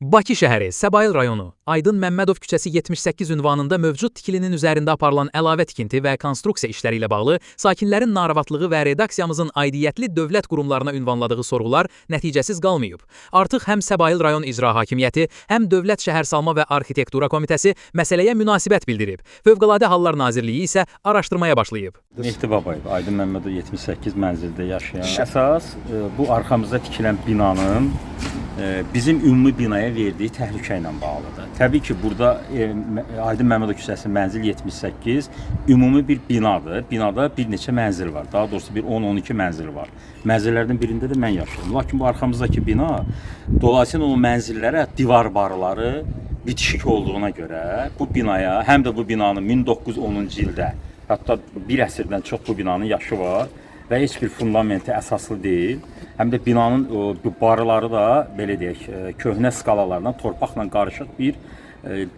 Bakı şəhəri, Səbail rayonu, Aydın Məmmədov küçəsi 78 ünvanında mövcud tikilinin üzərində aparılan əlavə tikinti və konstruksiya işləri ilə bağlı sakinlərin narahatlığı və redaksiyamızın aidiyyətli dövlət qurumlarına ünvanladığı sorğular nəticəsiz qalmayıb. Artıq həm Səbail rayon İcra Hakimiyyəti, həm Dövlət Şəhərsalma və Arxitektura Komitəsi məsələyə münasibət bildirib. Fövqəladə Hallar Nazirliyi isə araşdırmaya başlayıb. Mehdi Babayev, Aydın Məmmədov 78 mənzildə yaşayan. Əsas bu arxamızda tikilən binanın bizim ümumi binaya verdiyi təhlükə ilə bağlıdır. Təbii ki, burada Aydın Məmmədov küçəsi mənzil 78 ümumi bir binadır. Binada bir neçə mənzil var. Daha doğrusu bir 10-12 mənzil var. Mənzillərdən birində də mən yaşayıram. Lakin bu arxamızdakı bina dolayısıyla o mənzillərə divar barları bitişik olduğuna görə bu binaya, həm də bu binanın 1910-cu ildə, hətta bir əsrdən çox bu binanın yaşı var və heç bir fundamenti əsaslı deyil. Həm də binanın o, bu barıları da belə deyək, köhnə skalalardan torpaqla qarışıq bir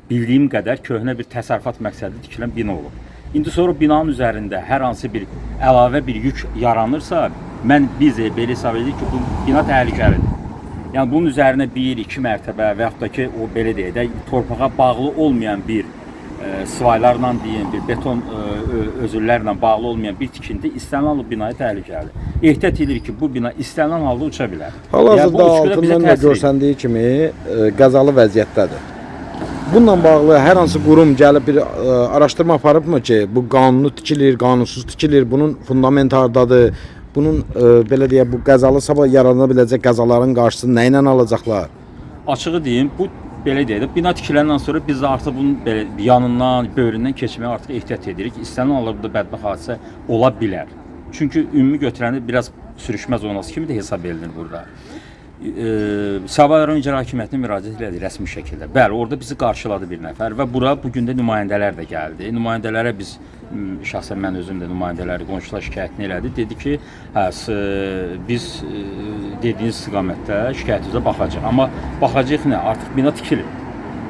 bildiyim qədər köhnə bir təsərrüfat məqsədli tikilən bina olub. İndi sonra binanın üzərində hər hansı bir əlavə bir yük yaranırsa, biz belə hesab edirik ki, bu bina təhlükəlidir. Yəni bunun üzərinə bir, iki mərtəbə və yaxud da ki, o belə deyək də torpağa bağlı olmayan bir sıvaylarla deyim, bir beton özüllərlə bağlı olmayan bir tikinti istənilən halda binaya təhlükəlidir. Ehtiyat edirik ki, bu bina istənilən halda uça bilər. Yəni bu Hal-hazırda uçquda bizə altından da təsir edir. görsəndiyi kimi qəzalı vəziyyətdədir. Bununla bağlı hər hansı qurum gəlib bir araşdırma aparıbmı ki, bu qanuni tikilir, qanunsuz tikilir, bunun fundamenti hardadır, bunun belə deyək, bu qəzalı sabah yarana biləcək qəzaların qarşısını nə ilə alacaqlar? Açığı deyim, bu belə deyək də, bina tikiləndən sonra biz də artıq bunun belə yanından, böyründən keçməyə artıq ehtiyat edirik. İstənilən halda burada bədbəxt hadisə ola bilər. Çünki ümumi götürəndə biraz sürüşmə zonası kimi də hesab edilir burada. Səbail rayon İcra Hakimiyyətinə müraciət elədik rəsmi şəkildə. Bəli, orada bizi qarşıladı bir nəfər və bura bu gün də nümayəndələr də gəldi. Nümayəndələrə biz şəxsən mən özüm də nümayəndələri, qonşular şikayətini elədi. Dedi ki, hə, biz dediyiniz istiqamətdə şikayətinizə baxacağıq. Amma baxacağıq nə? Artıq bina tikilib.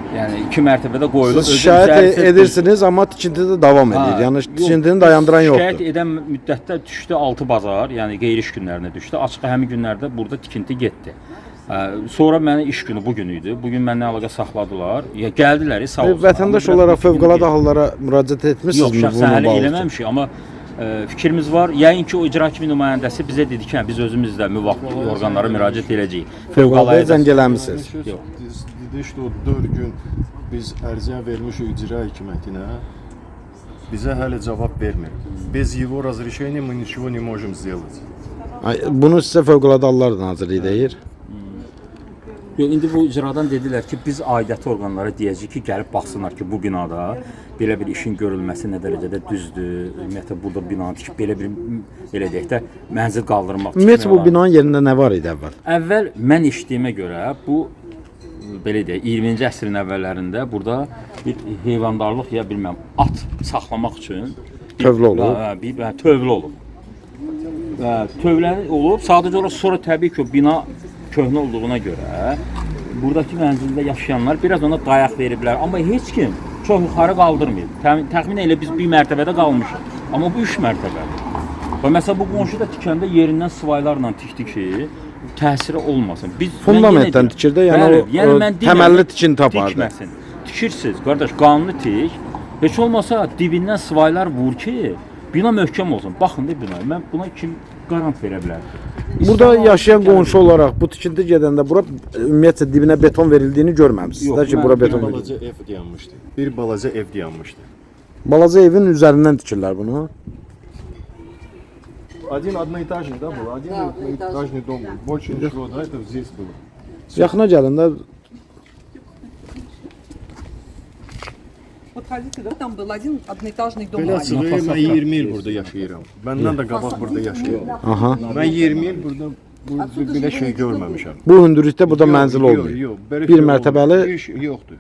Yəni iki mərtəbədə qoyulub. Siz özü şikayət üzəri- edirsiniz, amma tikinti də davam edir. Ha, Yəni yox, tikintini dayandıran şikayət yoxdur. edən müddətdə düşdü 6 bazar, yəni qeyri-iş günlərinə düşdü. Açıq həmin günlərdə burada tikinti getdi. Sonra mənə iş günü bu gün idi. Bu gün mənimlə əlaqə saxladılar. Ya gəldilər, sağ olsunlar. Vətəndaş Amma biraz olaraq bu gün fövqəladə getdi. hallara müraciət Yox, etmisinizmi şəxsən bununla hələ bağlı? eləməmişik, amma fikrimiz var. Yəqin ki, o icra hakimi nümayəndəsi bizə dedi ki, hə, biz özümüz də müvafiq orqanlara müraciət edəcəyik. Fövqəladə zəng eləmisiniz. Yox. Dedi ki, o 4 gün biz ərizə vermişik icra hakimiyyətinə. Bizə hələ cavab vermir. Bez его разрешения мы ничего не можем сделать. Ay, bunu sizə Fövqəladə Hallar Nazirliyi deyir. Yox, indi bu icradan dedilər ki, biz aidiyyəti orqanlara deyəcəyik ki, gəlib baxsınlar ki, bu binada belə bir işin görülməsi nə dərəcədə düzdür. Ümumiyyətlə burada binanı tikib belə bir belə deyək də mənzil qaldırmaq. Ümumiyyətlə tikmək bu olar. binanın yerində nə var idi əvvəl? Əvvəl mən eşitdiyimə görə bu belə deyək 20-ci əsrin əvvəllərində burada bir heyvandarlıq ya bilməm at saxlamaq üçün bir- Tövlə olub. Hə, bir tövlə olub. Hə, tövlə olub. Sadəcə olaraq sonra təbii ki, o bina köhnə olduğuna görə buradakı mənzildə yaşayanlar biraz ona dayaq veriblər, amma heç kim çox yuxarı qaldırmayıb. Təxminən elə biz bir mərtəbədə qalmışıq. Amma bu üç mərtəbədir. Və məsələn bu qonşu da tikəndə yerindən sıvaylarla tikdi ki, təsiri olmasın. Biz mən yenə Fundamentdən deyirəm. tikirdi, yəni Bəli, o, yəni mən deyirəm, təməlli tikinti apardı. Tikməsin. Tikirsiniz, qardaş, qanuni tik. Heç olmasa dibindən sıvaylar vur ki, bina möhkəm olsun. Baxın da binaya. Mən buna kim qarant verə bilər ki? Burada İstənilən yaşayan halda qonşu olaraq bu tikinti gedəndə bura ümumiyyətcə dibinə beton verildiyini görməmisiniz. Yox, Də ki, mən bura Bir beton verildi. balaca ev dayanmışdı. Bir balaca ev dayanmışdı. Balaca evin üzərindən tikirlər bunu. Один одноэтажный, да, был? Один Да, одноэтажный дом был. Больше ничего, да, это здесь было. Yaxına gəlin də Вот ходите, да, там был один одноэтажный дом. Belə маленький. açığı, mən 20 il burada yaşayıram. Məndən də qabaq burada yaşayıram. Aha. Mən 20 il burada bu, Отсюда belə же şey видно, görməmişəm. Bu hündürlükdə burada Yox, mənzil yox, olmayıb. Yox, belə Bir şey mərtəbəli- olmayıb. Bir şey yoxdur.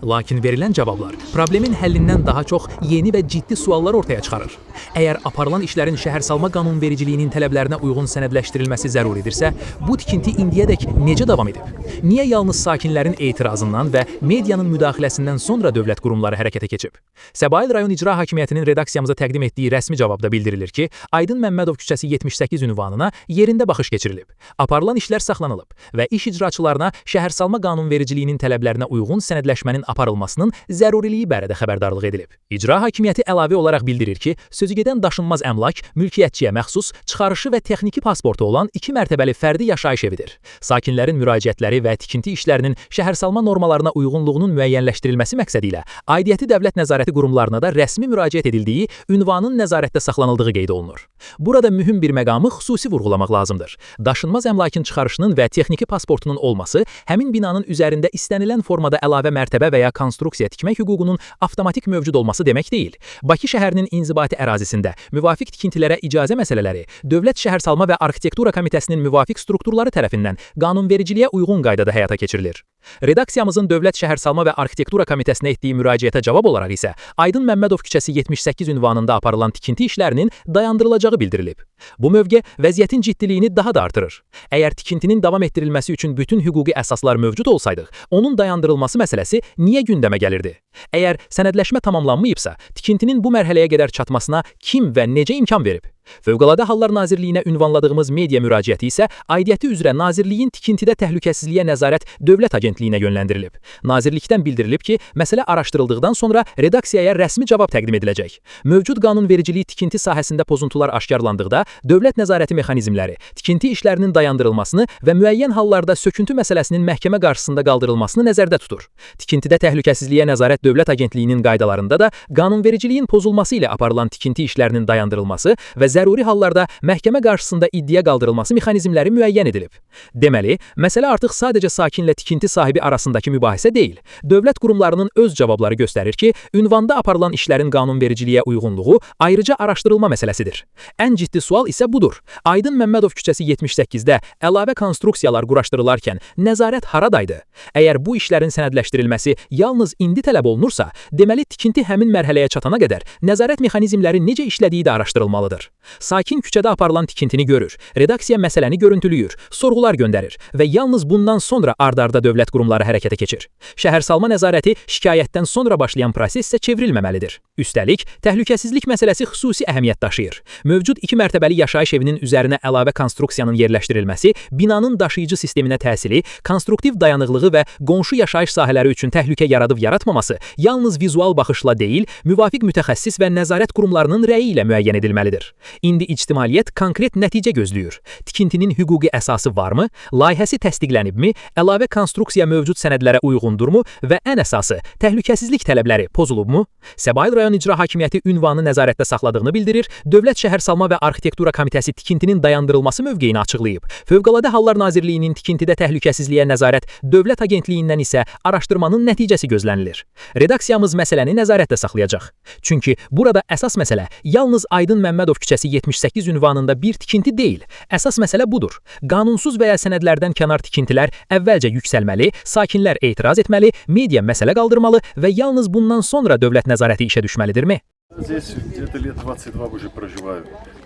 Lakin verilən cavablar problemin həllindən daha çox yeni və ciddi suallar ortaya çıxarır. Əgər aparılan işlərin şəhərsalma qanunvericiliyinin tələblərinə uyğun sənədləşdirilməsi zəruridirsə, bu tikinti indiyədək necə davam edib? Niyə yalnız sakinlərin etirazından və medianın müdaxiləsindən sonra dövlət qurumları hərəkətə keçib? Səbail rayon İcra Hakimiyyətinin redaksiyamıza təqdim etdiyi rəsmi cavabda bildirilir ki, Aydın Məmmədov küçəsi 78 ünvanına yerində baxış keçirilib. Aparılan işlər saxlanılıb və iş icraçılarına şəhərsalma qanunvericiliyinin tələblərinə uyğun sənədləşmənin aparılmasının zəruriliyi barədə xəbərdarlıq edilib. İcra Hakimiyyəti əlavə olaraq bildirir ki, sözügedən daşınmaz əmlak mülkiyyətçiyə məxsus çıxarışı və texniki pasportu olan 2 mərtəbəli fərdi yaşayış evidir. Sakinlərin müraciətləri və tikinti işlərinin şəhərsalma normalarına uyğunluğunun müəyyənləşdirilməsi məqsədilə aidiyyəti dövlət nəzarəti qurumlarına da rəsmi müraciət edildiyi, ünvanın nəzarətdə saxlanıldığı qeyd olunur. Burada mühüm bir məqamı xüsusi vurğulamaq lazımdır. Daşınmaz əmlakın çıxarışının və texniki pasportunun olması həmin binanın üzərində istənilən formada əlavə mərtəbə və ya konstruksiya tikmək hüququnun avtomatik mövcud olması demək deyil. Bakı şəhərinin inzibati ərazisində müvafiq tikintilərə icazə məsələləri Dövlət Şəhərsalma və Arxitektura Komitəsinin müvafiq strukturları tərəfindən qanunvericiliyə uyğun qaydada həyata keçirilir. Redaksiyamızın Dövlət Şəhərsalma və Arxitektura Komitəsinə etdiyi müraciətə cavab olaraq isə Aydın Məmmədov küçəsi 78 ünvanında aparılan tikinti işlərinin dayandırılacağı bildirilib. Bu mövqe vəziyyətin ciddiliyini daha da artırır. Əgər tikintinin davam etdirilməsi üçün bütün hüquqi əsaslar mövcud olsaydı, onun dayandırılması məsələsi niyə gündəmə gəlirdi? Əgər sənədləşmə tamamlanmayıbsa, tikintinin bu mərhələyə qədər çatmasına kim və necə imkan verib? Fövqəladə Hallar Nazirliyinə ünvanladığımız media müraciəti isə aidiyyəti üzrə Nazirliyin Tikintidə Təhlükəsizliyə Nəzarət Dövlət Agentliyinə yönləndirilib. Nazirlikdən bildirilib ki, məsələ araşdırıldıqdan sonra redaksiyaya rəsmi cavab təqdim ediləcək. Mövcud qanunvericilik tikinti sahəsində pozuntular aşkarlandıqda dövlət nəzarəti mexanizmləri tikinti işlərinin dayandırılmasını və müəyyən hallarda söküntü məsələsinin məhkəmə qarşısında qaldırılmasını nəzərdə tutur. Tikintidə Təhlükəsizliyə Nəzarət Dövlət Agentliyinin qaydalarında da qanunvericiliyin pozulması ilə aparılan tikinti işlərinin dayandırılması və zəruri hallarda məhkəmə qarşısında iddia qaldırılması mexanizmləri müəyyən edilib. Deməli, məsələ artıq sadəcə sakinlə tikinti sahibi arasındakı mübahisə deyil. Dövlət qurumlarının öz cavabları göstərir ki, ünvanda aparılan işlərin qanunvericiliyə uyğunluğu ayrıca araşdırılma məsələsidir. Ən ciddi sual isə budur. Aydın Məmmədov küçəsi 78-də əlavə konstruksiyalar quraşdırılarkən nəzarət haradaydı? Əgər bu işlərin sənədləşdirilməsi yalnız indi tələb olunursa, deməli tikinti həmin mərhələyə çatana qədər nəzarət mexanizmləri necə işlədiyi də araşdırılmalıdır. Sakin küçədə aparılan tikintini görür, redaksiya məsələni görüntülüyür, sorğular göndərir və yalnız bundan sonra ard-arda dövlət qurumları hərəkətə keçir. Şəhərsalma nəzarəti şikayətdən sonra başlayan prosesə çevrilməməlidir. Üstəlik, təhlükəsizlik məsələsi xüsusi əhəmiyyət daşıyır. Mövcud 2 mərtəbəli yaşayış evinin üzərinə əlavə konstruksiyanın yerləşdirilməsi binanın daşıyıcı sisteminə təsiri, konstruktiv dayanıqlığı və qonşu yaşayış sahələri üçün təhlükə yaradıb yaratmaması yalnız vizual baxışla deyil, müvafiq mütəxəssis və nəzarət qurumlarının rəyi ilə müəyyən edilməlidir. İndi ictimaiyyət konkret nəticə gözləyir. Tikintinin hüquqi əsası varmı? Layihəsi təsdiqlənibmi? Əlavə konstruksiya mövcud sənədlərə uyğundurmu? Və ən əsası, təhlükəsizlik tələbləri pozulubmu? Səbail rayon İcra Hakimiyyəti ünvanı nəzarətdə saxladığını bildirir, Dövlət Şəhərsalma və Arxitektura Komitəsi tikintinin dayandırılması mövqeyini açıqlayıb. Fövqəladə Hallar Nazirliyinin Tikintidə Təhlükəsizliyə Nəzarət Dövlət Agentliyindən isə araşdırmanın nəticəsi gözlənilir. Redaksiyamız məsələni nəzarətdə saxlayacaq. Çünki burada əsas məsələ yalnız Aydın Məmmədov küçəsi 78 ünvanında bir tikinti deyil. Əsas məsələ budur. Qanunsuz və ya sənədlərdən kənar tikintilər əvvəlcə yüksəlməli, sakinlər etiraz etməli, media məsələ qaldırmalı və yalnız bundan sonra dövlət nəzarəti işə düşməlidirmi? Здесь где-то лет 22 уже проживаю.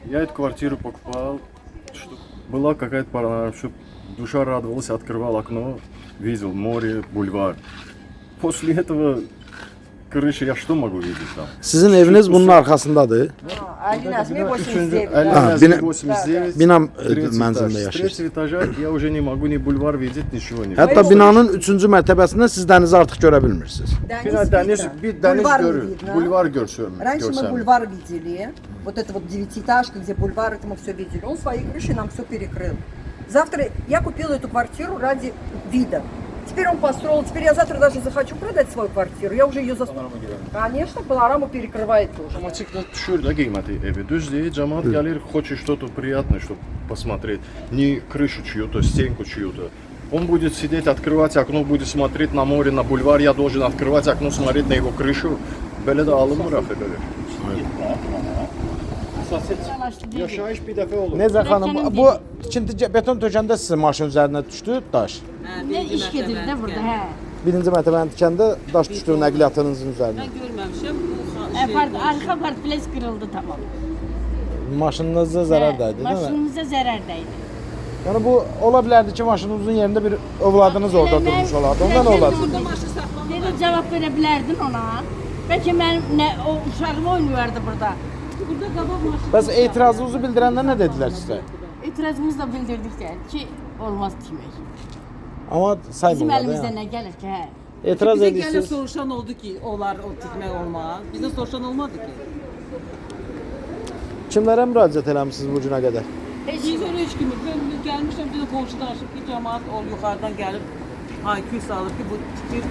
Я эту квартиру покупал, чтобы была какая-то пора, чтобы душа радовалась, открывал окно, видел море, бульвар. После этого крыша, я что могу видеть там? Sizin eviniz bunun arxasındadır. Ali Nazmi 89. Ali А, Назми bina- 89, Bina третий этаж. mənzilində С yaşayırsınız. третьего этажа я уже не могу ни бульвар видеть, ничего не видеть. Hətta binanın 3-cü mərtəbəsindən siz dənizi artıq görə bilmirsiniz. Bir dəniz, bir dəniz Бульвар не görür, видно. bulvar görsəm, Раньше мы görsəm. бульвар видели. Вот это вот девятиэтажка, где бульвар, это мы все видели. Он своей крышей нам все перекрыл. Завтра я купила эту квартиру ради вида. Теперь он построил. Теперь я завтра даже захочу продать свою квартиру. Я уже ее застроила. Конечно, панораму перекрывает тоже. Avtomatik də düşür də qiyməti evi. Düzdür, camaat gəlir, хочет что-то приятное, чтобы посмотреть. Не крышу чью-то, стенку чью-то. Он будет сидеть, открывать окно, будет смотреть на море, на бульвар. Я должен открывать окно, смотреть на его крышу. Belə də alınmır axı belə. Yaşayış bir dəfə olur. Necə xanım, bu tikinti beton tökəndə sizin maşın üzərinə düşdü daş. Nə iş gedir də burada, hə. Birinci mərtəbəni tikəndə daş düşdü nəqliyyatınızın üzərinə. Mən görməmişəm. Bu şey, Arxa partbiles kırıldı tamam. Maşınınıza zarar dəydi, değil mi? Maşınımıza zarar değdi. Yəni bu ola bilərdi ki, maşınınızın yerində bir övladınız orada Elə mən- durmuş olardı. Onda nə mən- olardı? Burada maşın saxlamaq. Dedi cevap verebilerdin ona. Belki benim ne, o uşağım oynuyordu burada. Burada qabaq maşın. Bəs etirazınızı bildirəndə nə dedilər sizə? İtirazımızı da bildirdik de ki olmaz demek. Amma Bizim saymırlar da. elimizden Yəni. ne gelir ki? He. Etiraz Bizə gəlib edirsiniz. soruşan oldu ki, onlar o tikmək olmaz. Bizə soruşan olmadı ki. Kimlərə müraciət eləmisiniz bu günə qədər? Biz öyle heç kimi. Ben gəlmişəm, bir də qonşu danışıb ki, cəmaət o yuxarıdan gəlib hayküy salıb ki, bu tikir.